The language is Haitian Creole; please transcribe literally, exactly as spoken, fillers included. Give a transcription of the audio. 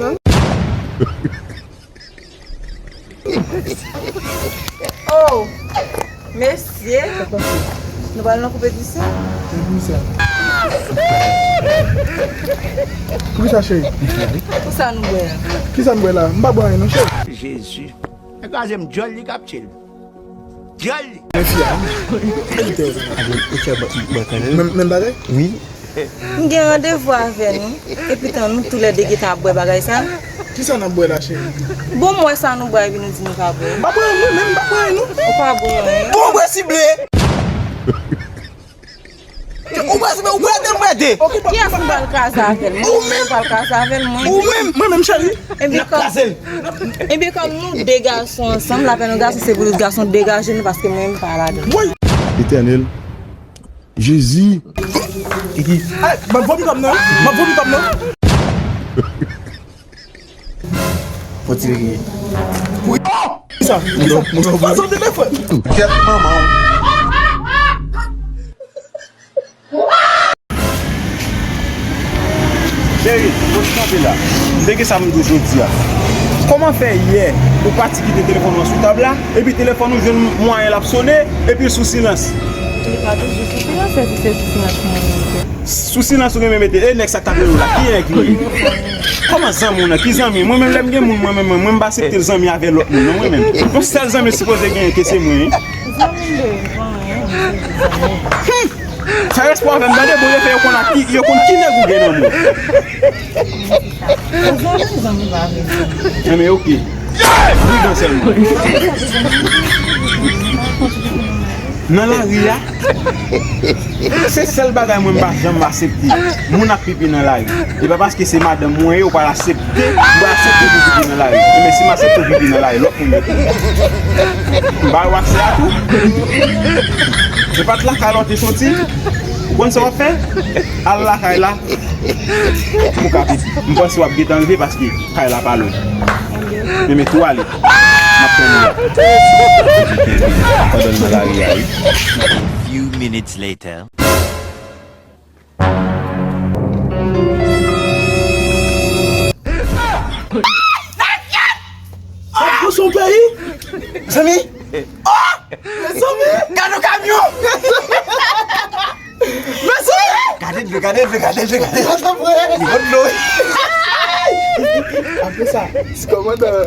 menm. Oh! Mesye! Nou pral nan konpetisyon? Poukisa? Poukisa, cheri? Pou sa nou bwè a. Kisa m bwè la? M pa bwè anyen non, cheri. Jezi. Nèg kraze m dyòl li k ap tchil. Dyòl li. Men fi a. Menm, menm bagay? Wi. M gen randevou avè nou. Epi tan nou toulède gentan ap bwè bagay sa. Kisa n ap bwè la, cheri? Bon, m wè sa nou bwè epi nou di nou pa bwè. M pa bwè anyen, mwen menm, m pa bwè anyen non. Ou pa bwè anyen? Bon, bwè sible. Ou bwè sible, ou bwè de, m bwè de. Kiyès m pral kraze avè l? Mwen menm m pral kraze avè l, mwen. Ou menm, mwen menm, cheri. Ebyen, kòm, ebyen, kòm nou de gason ansanm, lapè nou gason, se pou lòt gason degaje nou, paske mwen menm m pa ladan. Woy! Etènèl, Jezi. Ay, m ap vomi kòm nan, wi. M ap vomi kòm nan. Fò ti rege. Wi. Oh! Kisa? Kisa? Kisa w te fè? Kèt manman w. Cheri, mwen kanpe la. M te gen sa m di w jodi a. Kòman fè yè ou pati kite telefòn nan sou tab la, epi telefòn ou jwenn mwayen l ap sone, epi l sou silans? Li pa toujou sou silans, se si se sou silans mwen menm. Sou silans ou renmen mete, e nèg sa k t ap rele w la, ki nèg li ye? Kòman zanmi w nan? Ki zanmi? Mwen menm lè m gen moun, mwen menm, mwen, mwen m pa aksepte zanmi avè lòt moun, non, mwen menm. Yon sèl zanmi sipoze genyen ke se mwen, wi. Zanmi m de van, wi, mwen se zanmi. Fè respè avè m, tande, Bondye fè yo konn ak ki, yo konn ki nèg ou gen nan men w. Zanmi, zanmi pa vle zanmi. Enben, oke. Pridan sèlman. Nan lari a, se sèl bagay mwen m pa janm aksepte. Moun ap pipi nan lari. E pa paske se madanm mwen ye, ou pral aksepte, m pral aksepte pou pipi nan lari. Enben, si m aksepte pipi nan lari, lòt moun mete. M ba ou aksè a tou. Se pa t lakay la w te soti. Ou konn sa w ap fè? Al lakay la. Pou ka pipi. M panse w ap gentan rive paske kay la pa lwen. Men, men tou ale. M ap tann ou la. Kenbe pandan l nan lari a, wi. Few minutes later. Sa k pase yon peyi? Zanmi! Oh! Mezanmi! Gade yon kamyon! Mezanmi! Gade dlo, gade dlo, gade dlo, gade dlo. Li gon dlo. Apre sa, ti kòmandan.